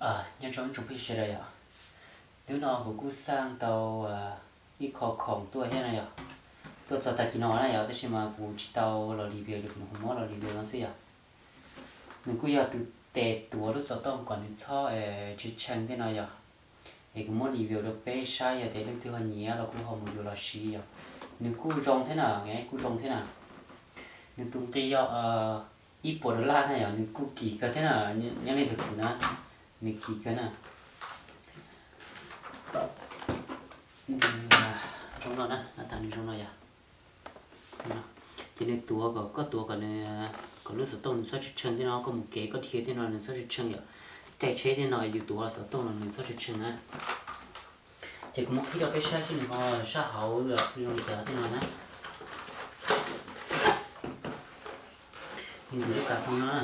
Nyob zoo ib tsoom phooj ywg sawv daws yom, hnub no kuv kuj xaj tau ib qho khoom tuaj thiab no yom, tuaj txog tag kis no na yom, tab sis mas kuv tsis tau los review li, kuv muab los review no xwb yom. Nws kuj yog tus tes tuav lub xov tooj kom nws txhob tshee tshee tej no yom. Es kuv muab review rau peb saib, yog tias leej twg ho nyiam los kuj ho mus yuav los siv yom. Nws kuj zoo thiab na, kuj zoo thiab na. Nws tus nqi yog ib puas dollar na yom, nws kuj kim kawg thiab na, nyob li ntawm kuv na, nws kim kawg na. Zoo no na, na tas nws zoo no yom. Ces nws tuav kom, koj tuav kom nws, kom lub xov tooj nws txhob tshee tshee tej no, koj mus kev koj dhia tej no nws txhob tshee tshee yom. Caij tsheb tej no yus tuav xov tooj los nws txhob tshee tshee na. Ces kuv muab qhib rau peb saib seb nws ho sab hauv zoo li cas tej no na. Nws tus lub kas zoo no na.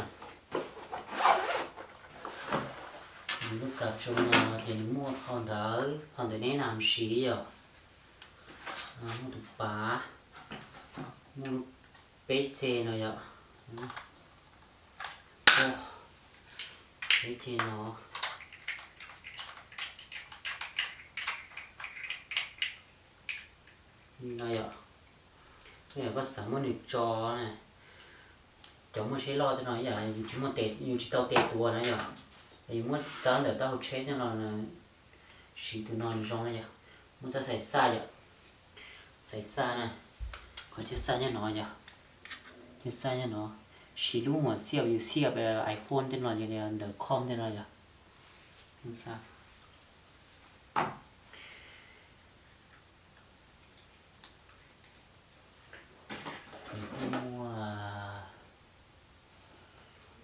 Nws lub kas zoo no ces nws muaj phau ntawv, phau ntawv neb nam siv yom. Muaj tus pas, muaj lub peb ce no yom. Peb ce no, no yom. Yog koj xav muab nws tso na, cov muaj siab loj tej no yom, yus tsis muaj tes, yus tsis tau tes tuav na yom, yus muab txawb ntawm taub hau tsheb tej no, siv tus no nws zoo na yom. Muab txawb xais xaj yom, xais xaj na, qhov chaw xaj nyob no yom, chaw xaj nyob no, siv lub huam xiab yus xiab iPhone tej no, ntawm com tej no yom. Ces kuj muaj,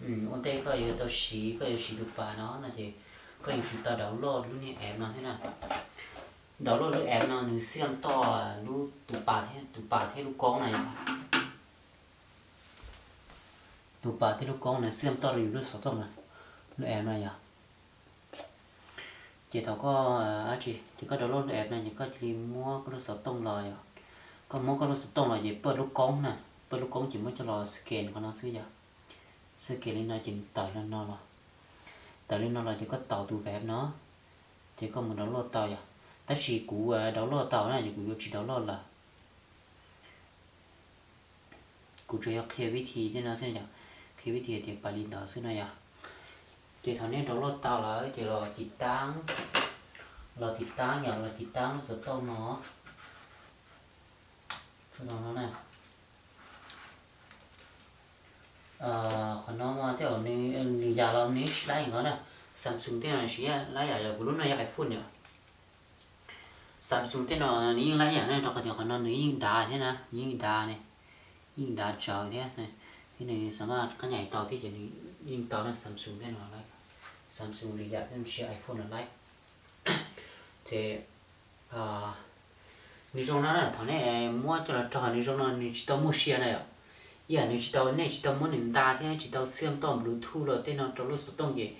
ua ntej koj yuav tau siv, koj yuav siv tus pas no no ces koj yuav tsum tau download lub niag app no thiab na. Download lub app no nws xiam toj lub, tus pas thiab, tus pas thiab lub koob na yom. Tus pas thiab lub koob nws xiam toj rau yus lub xov tooj na, lub app no yom. Ces thaum koj, ces koj download lub app no ces koj cia li muab koj lub xov tooj los yom. Koj muab koj lub xov tooj los ces paj lub koob na, paj lub koob ces muab coj los scan qhov no xwb yom. Scan li no ces nws tawm li no los, tawm li no los ces koj taus tus web no, ces koj mus download tau yom. Tab sis kuv download tau na ces kuv yuav tsis download lawm. Kuv tsuas yog qhia vib thi tej no xwb yom, qhia vib thi tias pais li ntawd xwb no yom. Ces thaum nej download tau lawm ces los tiv taab, los tiv taab yom, los tiv taab lub xov tooj no. Qhov no mas tej zaum nws lwm yam los nws ib sib laib nkaus na. Samsung tej no siv laib yam, yog kuv lub no yog iPhone yom. Samsung tej no nws yeej laib yam na, rau qhov tias qhov no nws yeej dav thiab na, nws yeej dav ne, yeej dav tsawv thiab, thiab nws xav mas qab nyaim tau thiab ces nws yeej tau na. Samsung tej no, Samsung lwm yam tej no siv iPhone no laib. Ces nws zoo no na, thaum nej muab coj los rau nws zoo no nws tsis tau muaj sia na yom. Ib yam nws tsis tau, nej tsis tau muab nws nta thiab tsis tau xiam toj Bluetooth los tej no rau lub xov tooj ces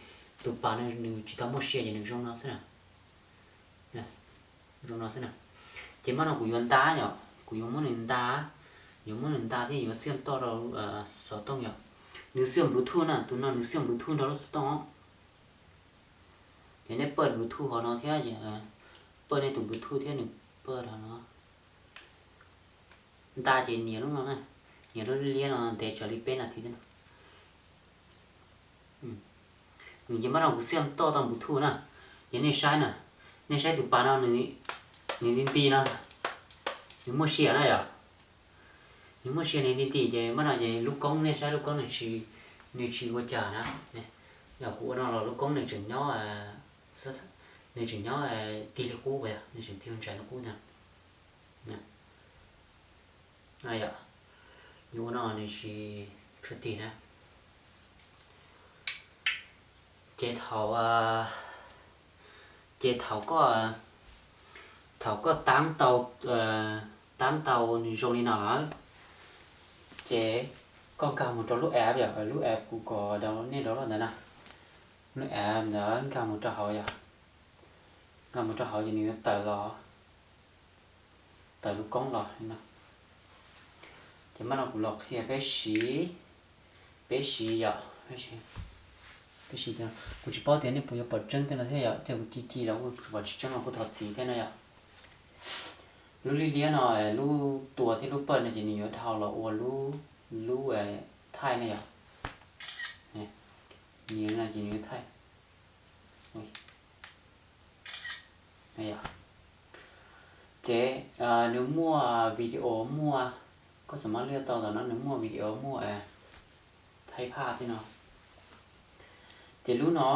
tus pas no nws tsis tau muaj sia ces nws zoo no xwb na. Zoo no xwb na. Ces mas no kuv yuav nta yom, kuv yuav muab nws nta, yuav muab nws nta thiab yuav xiam toj rau xov tooj yom. Nws xiam Bluetooth na, tus no nws xiam Bluetooth rau lub xov tooj. Ces nej paj Bluetooth hauv no thiab, paj nej tus Bluetooth thiab nws paj rau no. Nta ces nias lub no na, nias lub liab no ntev tsawg li peb nas this thiab no. Nws ces mas no kuv xiam toj tau Bluetooth na. Ces nej saib na, nej saib tus pas no nws nti nti no, nws muaj sia na yom. Nws muaj sia nws nti nti ces mas no ces lub koob, nej saib lub koob nws tsis, nws tsis ua cas na. Yog kuv ua no los lub koob nws tseem nyob, nws tseem nyob tig li qub, nws tseem tig ntsa li qub na. Yog, yus ua no nws tsis tshua tig na. Ces thaum, ces thaum koj, thaum koj taab tau, taab tau nws zoo li no lawm, ces koj nkag mus rau lub app yom, lub app kuv kom nej download ntawd na. Lub app ntawd nkag mus rau hauv yom, nkag mus rau hauv ces nws yuav tawm los, tawm lub koob los li no. Ces mas no kuv los qhia peb siv, peb siv yom, peb siv. Tab sis kuv tsis paub tias nej puas yuav pom tseeb tej no thiab yom, thiab kuv ci ci los kuj pom tsis tseeb los kuj thov txim thiab na yom. Lub liab liab no, lub tua thiab lub pawj no ces nws yuav dhau los ua lub, lub thaij na yom. Nws no ces nws yuav thaij. Ces nws muaj video muaj, koj xam mab lwaj tau tom no nws muaj video muaj thaij phaj thiab no. Ces lub no,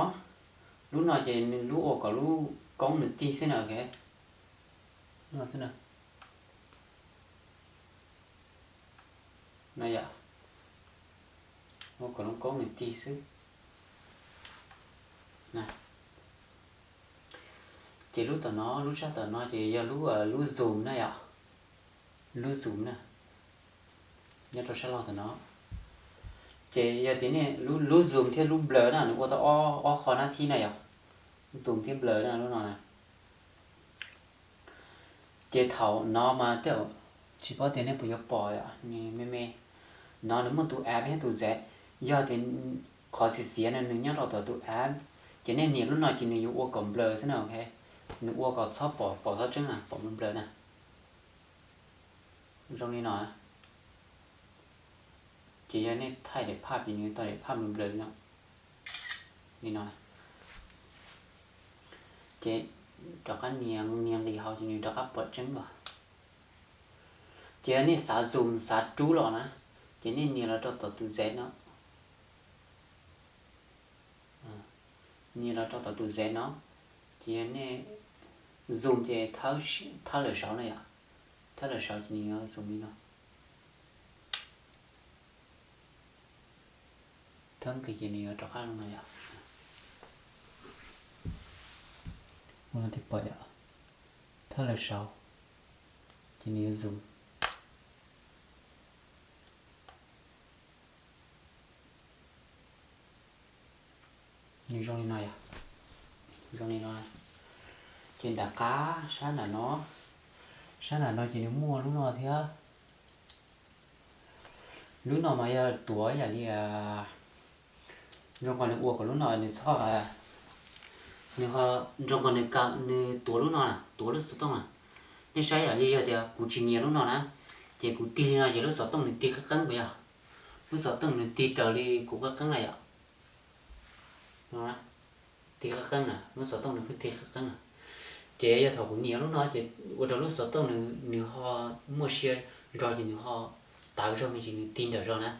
lub no ces nws lub ua kom lub koob nws tig xwb na, ok. No yom, ua kom lub koob nws tig xwb. Ces lub tom no, lub sab tom no ces yog lub, lub zoom na yom, lub zoom na, nyob rau sab laug tom no. Ces yog tias nej lub, lub zoom thiab lub blur na nws ua tau ob, ob qho nab thib na yom, zoom thiab blur na lub no na. Ces thaum no mas tej, tsis paub tias nej puas yuav pom yom, nws me me. No nws muaj tus F thiab tus Z, yog tias qhov xiav xiav no nws nyob rau tom tus F, ces nej nias lub no ces nws yuav ua kom blur xwb na, ok. Nws ua kom txhob pom, pom txhob tseeb na, pom blur na. Zoo li no. Ces yog nej thaij daim phaj ces nws tau daim phaj blur blur li no, li no. Ces rov qab nias, nias nqis hauv ces nws rov qab pom tseeb los. Ces yog nej xav zoom xav rub los na, ces nej nias los rau tom tus Z no. Nias los rau tom tus Z no, ces yog nej zoom ces thawb lawm saud na yom, thawb lawm saud ces nws yuav zoom li no. Thawb nqis ces nws yuav rov qab li no yom. Ua no thiaj pom yom. Thawb lawm saud ces nws yuav zoom. Nws zoo li no yom, zoo li no. Ces nram qab sab nram no, sab nram no ces nws muaj lub no thiab. Lub no mas yog tuav yam li, zoo nkaus nws ua kom lub no nws txhob, nws ho, zoo nkaus nws, nws tuav lub no na, tuav lub xov tooj na. Nej saib yam li yog tias kuv tsis nias lub no na, ces kuv tig li no ces lub xov tooj nws tig qeeb qeeb puas yog? Lub xov tooj nws tig raws li kuv qeeb qeeb na yom. Tig qeeb qeeb na, lub xov tooj nws kuj tig qeeb qeeb na. Ces yog thaum kuv nias lub no ces ua rau lub xov tooj nws ho muaj sia nrog ces nws ho tawv zog me ntsis nws tig nrawm zog na.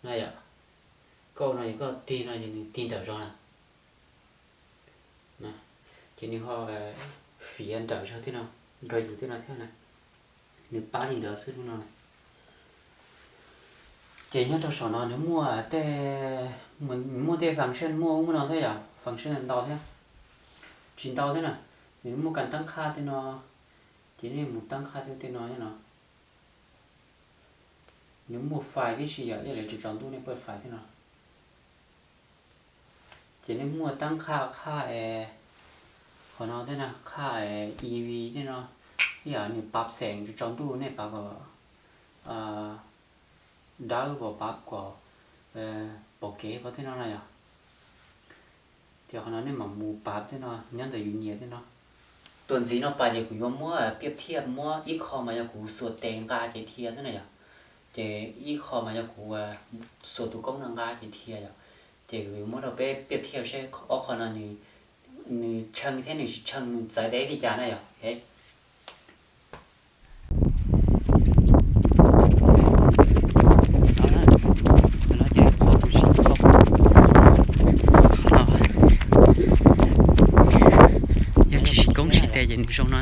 No yom, koj ua no ces koj tig no ces nws tig nrawm zog na. Ces nws ho fiav nrawm zog thiab no, nrog yus thiab no thiab na. Nws pab li ntawd xwb lub no na. Ces nyob rau saum no nws muaj tej, muaj tej function muaj ub muaj no thiab yom, function ntau thiab. Tsis ntau thiab na, nws muaj kas tab qhaj tej no, ces nej mus tab qhaj tej no nyob no. Nws muaj file tib si yom, ib yam li tsaus ntuj nej pawj file tej no. Ces nej muaj tab qhaj, qhaj es, qhov no tej no, qhaj es ev tej no, ib yam nws pav xeem tsaus ntuj nej pav kom dawb, pav kom pom kev pom tej no na yom. Ces qhov no nej mam mus pav tej no nyob ntawm yus nyiam tej no. Tuam ntxiv no pas ces kuv yuav muab piaj thiaj muab ib qho mas yog kuv xuas tes nqa ces dhia xwb na yom. Ces ib qho mas yog kuv xuas tus koob no nqa ces dhia yom. Ces kuv yuav muab rau peb piaj thiaj seb ob qho no nws tshee thiab nws tsis tshee nws txawv deb li cas na yom. Yog tsis siv koob siv tes ces nws zoo no.